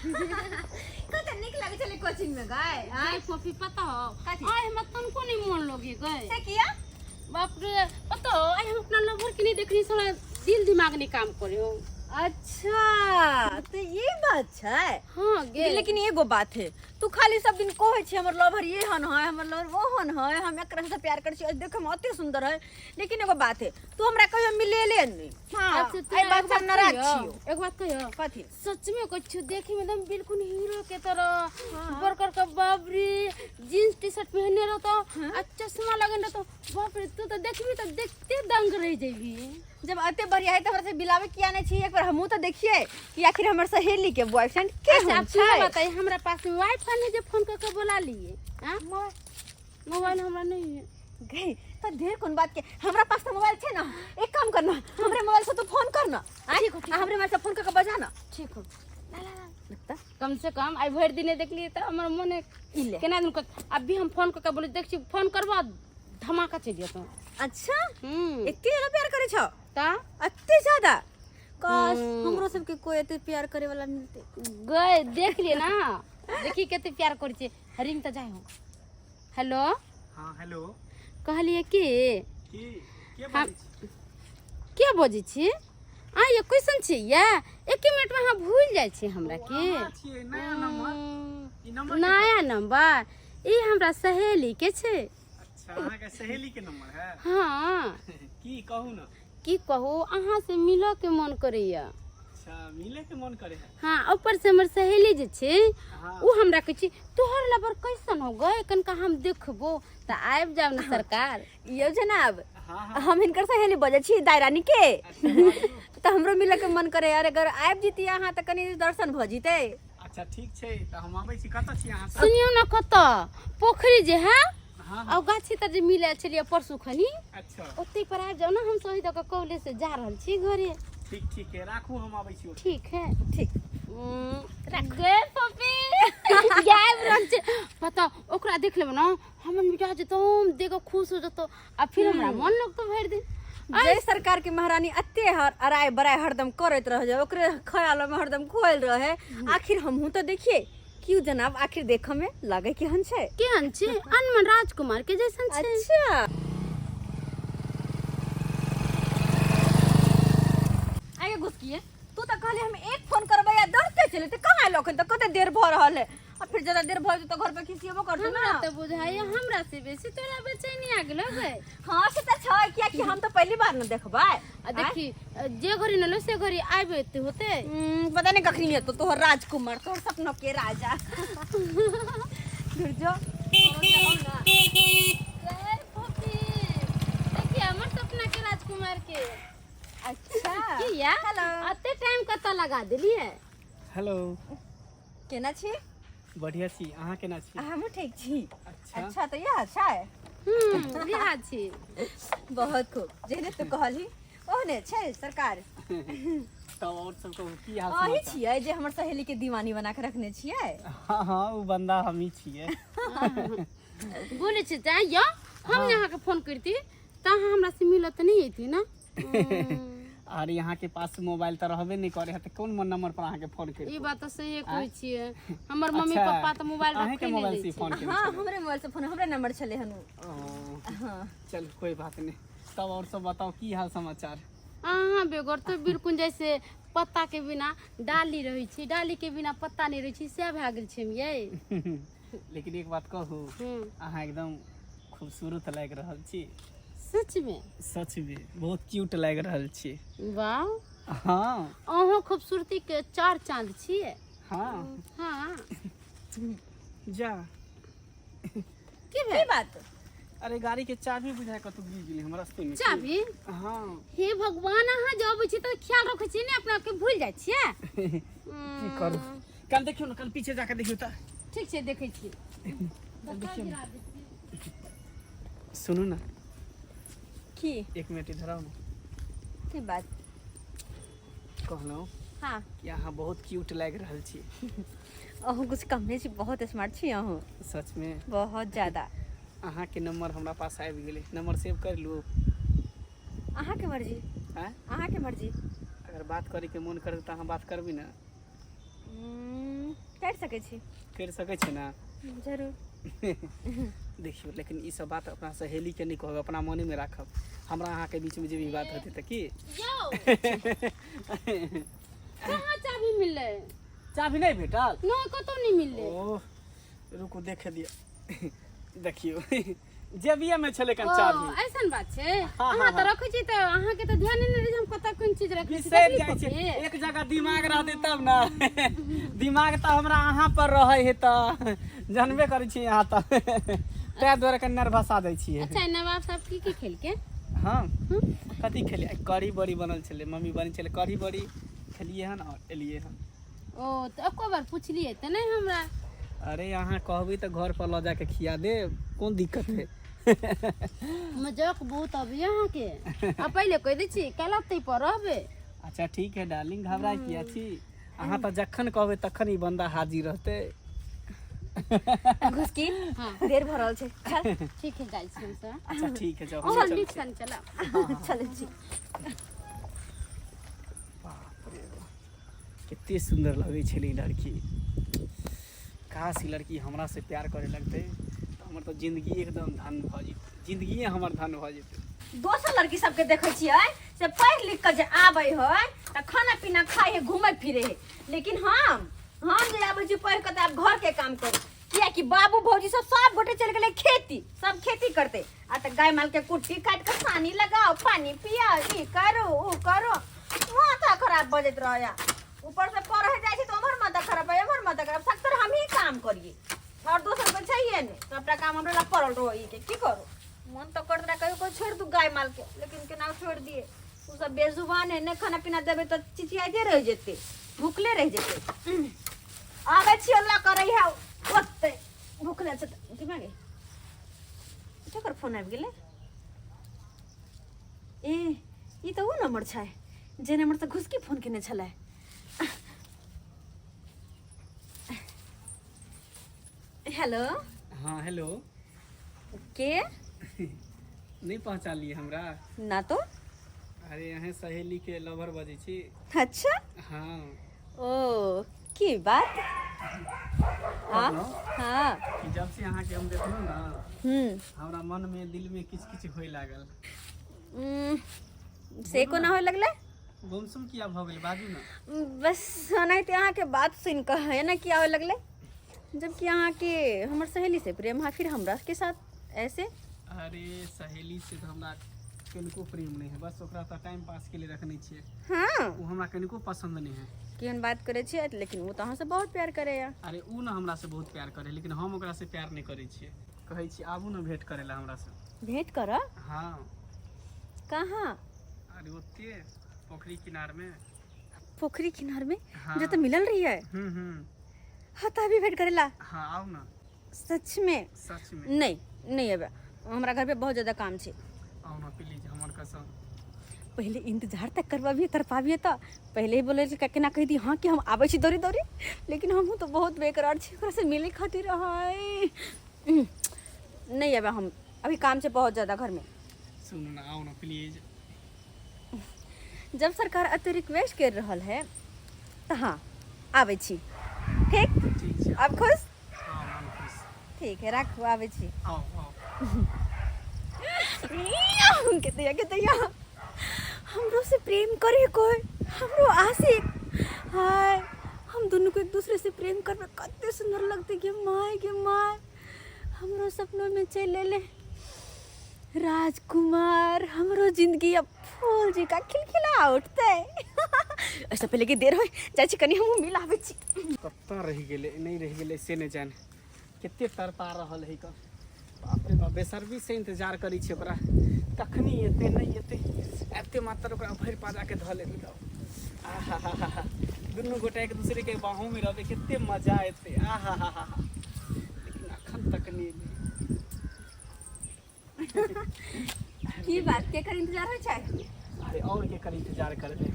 कते नीक लागै छलै कोचिंग में गए। आय कॉपी पता हो? कथी? आय हमरा तनको नहीं मन लगे गए। से किया? बाप रे, पता हो, आय हम अपना लवर के नहीं देखनी, साला दिल दिमाग नहीं काम करे हो। अच्छा, तो ये बात छै। हाँ गे। लेकिन एगो बात है, तू खाली सब दिन कहै छी हमर लवर ये हन है, हमर लवर वो हन है, हम एकरा से प्यार करै छी, देख हम अते सुंदर है। लेकिन एगो बात है, तू हमरा कहियो मिलेले नहीं। हाँ, अच्छा, तू एहि बात एक से हम बात नाराज कहियो? छियो। एक बात कहियो? कथी? सच में कुछ देखी में एकदम बिल्कुल हीरो के तरह। बड़कर का बाप रे, जींस टी शर्ट पहने रहतो आ चश्मा लगन रहतो। बाप रे, तू तो देखबी तो देखते दंग रह जेबी। जब अते बढ़िया है तो हमरा से मिलावे किया नहीं छी? एक बार हमहू तो देखिए कि आखिर हमर सहेली के बॉयफ्रेंड के अच्छा, हम आप सुनो, छै। बताइए, हमरा पास में वाईफाई नहीं जे फोन करके बुला लिए? हाँ, मोबाइल हमरा नहीं है। गई तो ढेर कोन बात के, हमरा पास तो मोबाइल छै ना। एक काम करना, हमरे मोबाइल से तू फोन करना। ठीक हो, ठीक। आ हमरे मोबाइल से फोन करके बजाना। ठीक हो। लगता कम से कम आई भरि दिने देखलिए तो हमर मन ई ले। केना दिन अभी हम फोन करके बोले, देख छी फोन करबा धमाका चलि जेतौ। अच्छा। हम्म। एते ज्यादा प्यार करे छौ? ता। एते ज्यादा? काश हम्म। हमरो सबके कोई एते प्यार करे वाला मिलते। गए देख लिए ना, देखी कते प्यार करै छै। रिंग तऽ जाइ हो। हेलो। हाँ, हेलो। कहलिए कि की के हम बाजै छी? के बजै छी? आ ये कैसन छी? ये एक मिनट में अहाँ भूल जाइ छी हमरा की? अहाँ छियै नया नंबर? ई नंबर के? नया नंबर ई हमरा सहेली के छै। अच्छा, अहाँके सहेली के नंबर है? हाँ। की कहू ना। की कहू, अहाँ से मिलऽ के मन करैया। अच्छा, मिले के मन करे है? हाँ, ऊपर से हमर सहेली जे छै हाँ। ओ हमरा कहै छै तोहर लबर कैसन हो गए, कनका हम देखबो तऽ आबि जाउ ने सरकार। यो जनाब। हाँ। हम हिनकर सहेली बजै छी, दायरानी के। अच्छा, बाजू। तऽ हमरो मिलऽ के मन करे यार, अगर आबि जीती अहाँ तऽ कनि दर्शन भऽ जीतै। अच्छा, ठीक छै, तऽ हम आबै छी। कतऽ छी अहाँ सब? सुनियौ ने, कतऽ पोखरि जे है हाँ। आ गाछी तर जे मिलल छलियै परसू खनी, अच्छा। ओतै पर आबि जाउ ने, हम सही दऽ कऽ कॉलेज से जा रहल छी घरे। ठीक, ठीक है, राखू, हम आबै छी ओतऽ। ठीक है। ठीक। गे पपी, गायब रहल छै। पता ओकरा देख लेबै ने, हमर मिजाज एकदम देख कऽ खुश हो जेतौ आ फिर हमरा मन लगतौ भरि दिन। जय सरकार के महारानी अते हर अराय बराय हरदम करैत रह जाए, ओकरे ख्याल में हरदम खोयल रहे। आखिर हमहू तो देखिए क्यों जनाब, आखिर देख में लगे केहन छै? केहन छै? अनमन राजकुमार के जैसन छै। अच्छा। आगे घुसकिए, तू तो कहले हम एक फोन करबै आ दौड़ते चले, तो कहाँ एलो अखन तक? कते देर भऽ रहल है? आ फिर ज्यादा देर भऽ जेतौ, घर पे खिसिएबो करतौ ना। हमरा तऽ बुझाइया हमरा से बेसी तोरा बेचैनी आ गेलो गे। हाँ, से तऽ छै, कियाकि हम तऽ पहली बार न देखबै। आ देखी, जे घड़ी नलो से घड़ी आबि एते होते। पता नहीं कखनी एतो तोहर राजकुमार, तोहर सपनों के राजा। दूर जो। गए पपी, देखिए हमर सपना के राजकुमार के। अच्छा। की या? हेलो। अते टाइम कतऽ लगा देलियै? हेलो। केना छी? बढ़िया छी, अहाँ केना छी? हमहूँ ठीक छी। अच्छा। अच्छा, तऽ इएह छै। हम्म, बिहार छी। बहुत खूब, जेहने तू कहलही ओहने छै सरकार। तब और सब कहू, की हाल अही समाचार? छियै जे हमर सहेली के दीवानी बना के रखने छियै? हाँ हाँ, ओ बंदा हमही छियै। बोलै छी तऽ यौ, हम जे अहाँके फोन करती तऽ अहाँ हमरा से मिलत तऽ नहि अयती ना? अरे, यहाँ के पास मोबाइल तऽ रहबे नहीं करे है, तऽ कोन नंबर पर अहाँके फोन ई करी? बात तऽ सही कहै छियै, हमर मम्मी अच्छा, पप्पा तऽ मोबाइल अहाँके रखै नहि मोबाइल दै से छै। फोन केने हाँ। छलै? हमरे मोबाइल से फोन, हमरे नंबर छलै हन उ। ओ, हाँ। चल, कोई बात नहीं। तब और सब बताओ, की हाल समाचार? अहाँ बेगर तऽ बिल्कुल जैसे पत्ता के बिना डाली रहै छै, डाली के बिना पत्ता नहि रहै छै, सएह भए गेल छै हम यै। लेकिन एक बात कहू? हम्म। अहाँ एकदम खूबसूरत लागि रहल छी। सच में? सच में, बहुत क्यूट लागि रहल छी। वाह। हाँ। अहूँ खूबसूरती के चार चांद छियै। हाँ। हाँ। जा। की की भेल? बात? अरे, गाड़ी के चाबी बुझाय कतौ गिर गेलै हम रास्ते में। चाबी? हाँ। हे भगवान, अहाँ जे अबै छी तऽ ख्याल रखै छियै ने अपना के, भूल जाइ छियै। की करू, कल देखियौ ने, कल पीछे जाके देखियौ तऽ। ठीक छै, देखै छियै। देखियौ ने। सुनू ने। की? एक मिनट इधर आउ ने। की बात? कहलहुँ हाँ। कि अहाँ बहुत क्यूट लागि रहल छी। अहूँ कुछ कम नहि छी, बहुत स्मार्ट छी अहूँ। सच में? बहुत ज्यादा। अहाँके नंबर हमरा पास आबि गेलै, नंबर सेव कर लू? अहाँके मर्जी। आँय? अहाँके मर्जी। अगर बात करैके मोन करे तऽ अहाँ बात करबै ने? कर सकै छी। करि सकै छी ने? जरूर। देखियौ, लेकिन ई सब बात अपना सहेलीके नहि कहब, अपना मनेमे राखब। हमरा अहाँके बीचमे जे भी बात हेतै तऽ की यौ, कहाँ चाभी मिललै? चाभी नहि भेटल? नहि, कतौ नहि मिललै। ओ रुकू, देखे दिअ। देखियौ, जेबिए मे छलै कन चाभी। ओ ऐसन बात छै? हाँ, अहाँ तऽ रखै छी तऽ अहाँके तऽ ध्यान नहि रहै जे हम कतऽ कोन चीज रखै छी। बिसरि देखली जाइ छै। पप्पे? एक जगह दिमाग रहतै तब ने। दिमाग तऽ हमरा अहाँ पर रहै है, तऽ जानबे करै छी अहाँ, तऽ ताहि दुआरे कनि नर्वस आ दै छियै। अच्छा, नवाब साहब की की खेलके? हँ, कथी खेलियै? आइ कढ़ी बड़ी बनल छलै, मम्मी बनी छलै, कढ़ी बड़ी खेलियै हन आओर एलियै हन। ओ तऽ एको बार पुछलियै तऽ नहि हमरा। अरे, अहाँ कहबै तऽ घर पर लऽ जाके खिया देब, कोन दिक्कत है? मजाक बहुत अबैया अहाँके। आ पहिले कहि दै छी, काल्हि अतै पर रहबै। अच्छा ठीक है डार्लिंग, घबराइ किया छी अहाँ? तऽ जखन कहबै तखन ई बंदा हाजिर रहतै। घुसकी। हाँ। देर भऽ रहल छै, चल। ठीक है, जाइ छी हमसब। अच्छा ठीक है, जाओ, हम चल चलै नीक छी। सन चलब। चलै छी। बाप रे बाप, कते सुन्दर लगै छलै ई लड़की। काश ई लड़की हमरा से प्यार करे लगतै तऽ हमर तऽ जिंदगी एकदम धन भऽ जेतै, जिंदगिए हमर धन भऽ जेतै। दोसर लड़की सबके देखै छियै से पढ़ि लिख कऽ जे आबै है तऽ खाना पीना खाइ है, घूमै फिरै है, लेकिन हम जे आबै छी पढ़ि कऽ तऽ आब घरके काम करू, कियाकि बाबू भौजी सब सब गोटे चलि गेलै खेती, सब खेती करतै। आ तऽ गाय माल के कुट्टी काटि कऽ सानी लगाओ, पानी पियाओ, ई करू, ओ करू, माथा खराब भऽ जाइत रहैया। ऊपर से पढ़े जाइ छै तऽ ओम्हर माथा खराब है, एम्हर माथा खराब। सत्तर हमही काम करियै और दोसर कोइ छैहे नहि, सबटा काम हमरा लग पड़ल रहै के। की करू, मन तऽ करत रहे कहियो कोइ छोड़ि दू गाय माल के, लेकिन केना छोड़ि दिए? ओ सब बेजुबान है, नहि खाना पीना देबै तऽ चिचियाइते रहि जेतै, भूखले रहि जेतै। आबै छियै, लऽ कऽ रहि है ओतै, भूखले छै तऽ की मांगे। केकर फोन आबि गेलै? ए, ई तऽ ओ नंबर छै जे नंबर से घुसकी फोन केने छलै। हेलो। हाँ, हेलो। के? नहि पहचानलियै हमरा? ना तो। अरे, अहें सहेली के लवर बजै छी। अच्छा। हाँ। ओ की बात? हाँ। कहलहुँ कि जब से अहाँके हम देखलहुँ ने, हमरा मन में दिल में किछु किछु होय लागल। से कोना होय लगलै? गुमसुम किया भऽ गेल? बाजू ने। बस ओनाहिते अहाँके बात सुनि कऽ है ने, किया होय लगलै, जबकि अहाँके हमर सहेली से प्रेम है, फिर हमरा के साथ ऐसे? अरे, सहेली से तऽ हमरा कनिको प्रेम नहि है, बस ओकरा तऽ टाइम पास के लिए रखने छियै। ओ हमरा कनिको पसन्द नहि है। केहन बात करै छियै? लेकिन ओ तऽ अहाँसँ बहुत प्यार करैया। अरे, ओ ने हमरा से बहुत प्यार करे, लेकिन हम ओकरा से प्यार नहि करै छियै। कहै छी, आबू ने भेंट करै लए हमरा से। भेंट करऽ? हाँ। कहाँ? अरे, ओते पोखरी किनार में। पोखरी किनार में? हाँ। जो तो मिलल रही है? हम्म हम्म हाँ, तऽ अभी भेंट करेला? हाँ, आउ ना। सच में? सच में। नहीं, नहीं अबे, हमरा घर पे बहुत ज्यादा काम छै। आउ ना प्लीज, हमर कसम। पहले इंतजार तक करवाबिए, तरपाबिए। तऽ पहले ही बोले छै, केना कहि दी हाँ कि हम आबै छी दौड़ी दौड़ी, लेकिन हमहूँ तऽ बहुत बेकरार छी ओकरासँ मिलै खातिर। हाय, नहीं अबे हम, अभी काम छै बहुत ज्यादा घरमे। सुनू ना, आउ ना प्लीज। जब सरकार अते रिक्वेस्ट कर रहल है तऽ हाँ, आबै छी, ठीक? ठीक छै। अब खुश? हाँ, मन खुश। ठीक है, राखू, आबै छी। आउ आउ। के दैया, हमरो से प्रेम करे कोई, हमरो आशिक। हाय, हम दोनों को एक दूसरे से प्रेम करबे, कते सुंदर लगते। के my, के my, हमरो सपनों में चल ले राजकुमार। हमरो जिंदगी अब फूल जी का खिलखिला उठते। ऐसा पहले के देर हो जाइ छी, कनी हमहूँ मिलाबै छी। कतऽ रहि गेलै, नहि रहि गेलै से नहि जाने, कते तड़पा रहल है कऽ। बाप रे बाप, बेसर्मी से इंतजार करै छी ओकरा, कखनी एतै, नहि एतै। आबिते मात्र ओकरा भरि पाजाके धऽ लेबै तऽ आहा हा हा हा, दुनू गोटा एक दूसरे के बाहों में रहबै, कते मजा एतै, आहा हा हा हा। लेकिन अखन तक नहि एलै। की बात, केकर इंतजार होइ छै? अरे, और केकर इंतजार करबै?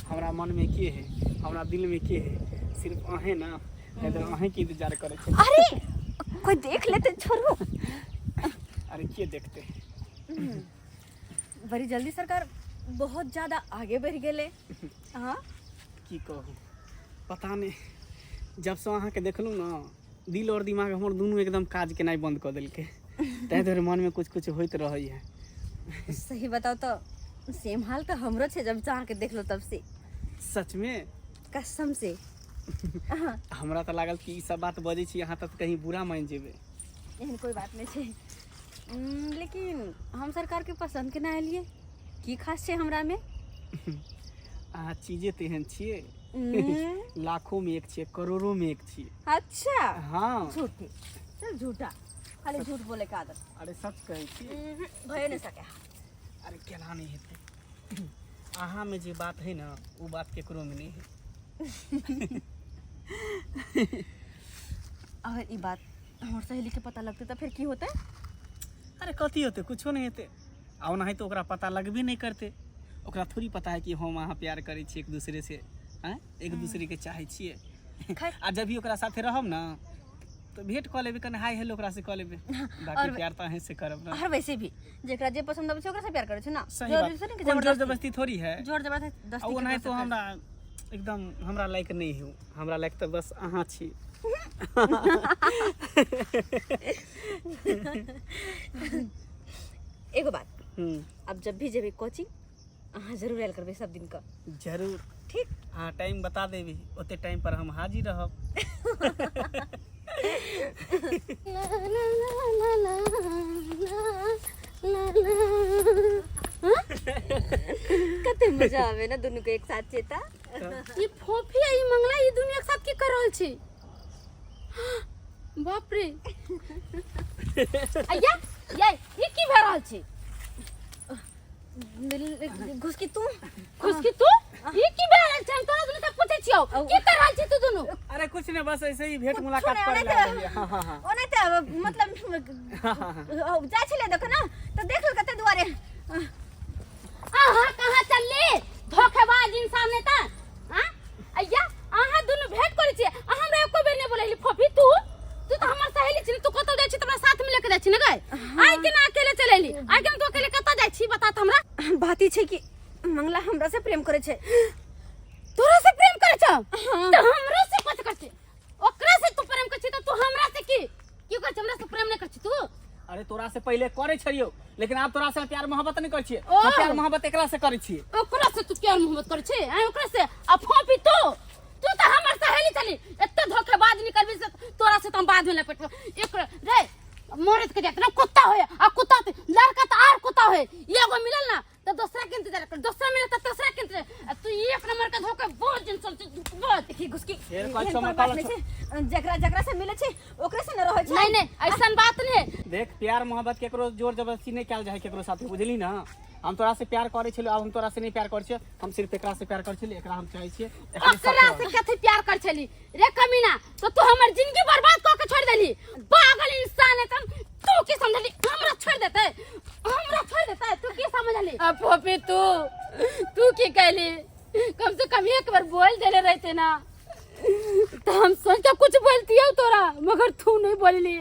हमरा मनमे के है, हमरा दिलमे के है? सिर्फ अहें ना, नहीं तऽ अहें के इंतजार करै छी। अरे, कोई देख लेते, छोड़ू। अरे, के देखते? बड़ी जल्दी सरकार बहुत ज्यादा आगे बढ़ गेले। हाँ। की कहू, पता नहि जबसँ अहाँके देखलहुँ ने, दिल आओर दिमाग हमर दुनू एकदम काज केनाइ बन्द कऽ देलकै, ताहि दुआरे मनमे किछु किछु होइत रहैए। सही बताओ तो सेम हाल तो हमरो छे, जब से अहाँके देखलो तब से। सचमे? कसम से। हमरा तऽ लागल कि ई सब बात बजै छी अहाँ तऽ कहीं बुरा मानि जेबै। एहन कोई बात नहीं छै। लेकिन हम सरकार के पसंद केना एलिए? की खास छै हमरा में? अहाँ चीजे तेहन छियै, लाखों में एक छियै, करोड़ों में एक छियै। अच्छा। हाँ। झूठी, चल झूठा, खाली झूठ बोले के आदत। अरे सच कहै छी। भए नहीं सके। अरे केना नहीं हेतै, अहाँ में जे बात है ना ओ बात केकरो में नहीं है। अगर ई बात हमर सहेली के पता लगतै तऽ फेर की होतै? अरे कथी होतै, कुछो नहीं हेतै। आ ओनाहितो ओकरा पता लगबे नहीं करतै, ओकरा थोड़ी पता है कि हम अहाँ प्यार करै छियै एक दूसरे से, आँय एक दूसरे के चाहै छियै। खैर। आ जब भी ओकरा साथे रहब ना तऽ भेंट कऽ लेबै, कनि हाय हेलो ओकरा से कऽ लेबै, बाकी और- प्यार तऽ अहीं से करब ना। और वैसे भी जेकरा जे पसंद आबै छै ओकरा से प्यार करै छै ना। सही जरूरी बात छै ने कि कोन जोर जबरदस्ती, जबरदस्ती थोड़ी है। जोर जबरदस्ती आ ओनाहितो हमरा एकदम हमरा लायक नहीं हूँ, हमरा लायक तऽ बस अहाँ छी। एगो बात, हम्म। अब जब भी जेबै कोचिंग अहाँ जरूर आयल करबै सब दिन का। जरूर। ठीक। अहाँ टाइम बता देबी, ओते टाइम पर हम हाजिर रहब। ला ला ला ला ला ला ला ला। कते मजा आवे ना दुनू के एक साथ चेता। ई फोफी आ ई मंगला ई दुनू एक साथ की कर रहल छी? बाप रे, अय्या ये ई की भए रहल छी? घुसकी तू, खुशकी तू, ई की भए रहल छै? हम तोरा दुनू से पूछै छियौ, की कर रहल छी तू दुनू? अरे कुछ नहीं, बस ऐसे ही भेंट कुछो मुलाकात नहीं, करे ओनाहिते- ला रही है। हाँ हाँ हाँ। ओनाहिते मतलब जाइ छलै देख ना तऽ देख कते दुआरे। अहाँ कहाँ चलली धोखेबाज इंसान नेता? हाँ अय्या, अहाँ दुनू भेंट करै छियै आ हमरा एको बेर नहि बोलैली। फोफी तू, तू तऽ हमर सहेली छी ने, तू कतौ जाइ छी तऽ हमरा साथ में लेके जाइ छी ने गै? आइ केना अकेले चलेली? आइ केना तू अकेले कतऽ जाइ छी, बता तऽ हमरा। बात ई छै कि मंगला हमरा से प्रेम करै छै। तोरा से प्रेम करै छौ? तऽ हमरो से कथी करै छै? ओकरा से तू प्रेम करै छी तऽ तू हमरा से की की करै छी? हमरा से प्रेम नहि करै छी तू? अरे तोरा से पहले करे छलियो, लेकिन आब तोरा से प्यार मोहब्बत नहीं करे छियै। ओ। हम प्यार मोहब्बत एकरा से करे छियै। ओकरा से तू प्यार मोहब्बत करै छी? आँय, ओकरा से? आ फोपी तू, तू तऽ हमर सहेली छली, एते धोखेबाज निकलबी से तोरा से तऽ हम बाद में लपेटबो। एक रे मरद के जात ना कुत्ता होए, आ कुत्ता ते लड़का तऽ आर कुत्ता होए। एगो मिलल ना तऽ दोसरा के इंतजार कर, दोसरा मिलल तऽ तेसरा के इंतजार, आ तू एक नंबर के धोखेबाज इंसान छी, धोखेबाज। देखी घुसकी, फेर एहन कहै छौ, कोनो हमरा बात कहलक नहि छै, जकरा जकरा से मिलै छै ओकरे से न रहै छै। नहीं नहीं, ऐसन बात नहीं। देख, प्यार मोहब्बत केकरो जोर जबरदस्ती नहीं कयल जाइ केकरो साथे, बुझली ना? हम तोरा से प्यार करे छलियो, आब हम तोरा से नहीं प्यार करे छियो। हम सिर्फ एकरा से प्यार करे छलियो, एकरा हम चाहै छियै, एकरे साथे ओकरा से रहब। कथी प्यार कर छली रे कमीना? तो तू हमर जिंदगी बर्बाद कऽ के छोड़ देली, पागल इंसान है तुम। तू की समझली हमरा छोड़ देते? हमरा छोड़ देते तू की समझली? अब पोपी तू, तू की कहली? कम से कम एक बार बोल देले रहते ना तो हम सोच के कुछ बोलती है तोरा, मगर तू नहीं बोलली।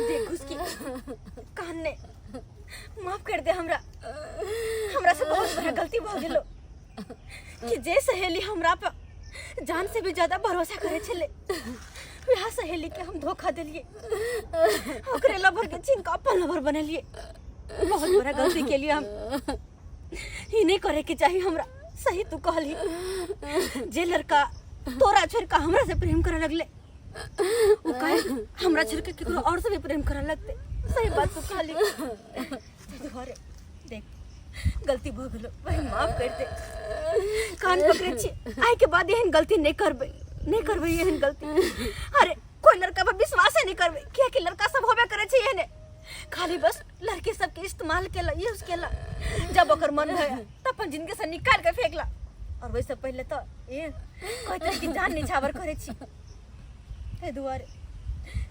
देख घुसकी, कान ने माफ कर दे हमरा, हमरा से बहुत बड़ा गलती भऽ गेलो कि जे सहेली हमरा पर जान से भी ज्यादा भरोसा करे छले वएह सहेली के हम धोखा देलिए, ओकरे लवर के छीन के अपन लवर बनेलिए। बहुत बड़ा गलती केलिए हम, ई नहीं करे के चाही हमरा। सही तू कहली, जे लड़का तोरा छोड़ के हमरा से प्रेम करे लगले उ काहे हमरा छोड़ के केकरो और से भी प्रेम करे लगते। सही बात तू कहली। घरे देख गलती भऽ गेलो, भाई माफ कर दे, कान पकड़े छी, आइ के बाद एहन गलती नहीं करबै, नहीं करबै एहन गलती। अरे कोई लड़का पर विश्वास नहीं करबै, कियाकि लड़का सब होबे करे छै एहने, खाली बस लड़की सबके इस्तेमाल केला, यूज केला, जब ओकर मन भए त अपन जिंदगी से निकाल के फेंकला। और वैसे पहले तो ए कहते कि जान निछावर करे छी। एहि दुआरे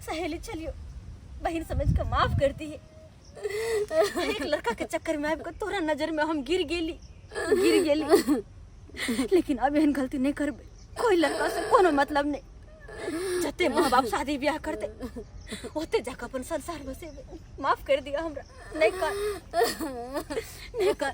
सहेली चलियो, बहन समझ के माफ कर दी। एक लड़का के चक्कर में आबि कऽ तोरा नजर में हम गिर गेली, गिर गेली। लेकिन अब एहन गलती नहीं करबै, कोई लड़का से कोनो मतलब नहीं। जते माँ बाप शादी ब्याह करते ओते जाके अपन संसार बसेबै। माफ कर दिया हमरा, नहीं कर, नहीं कर।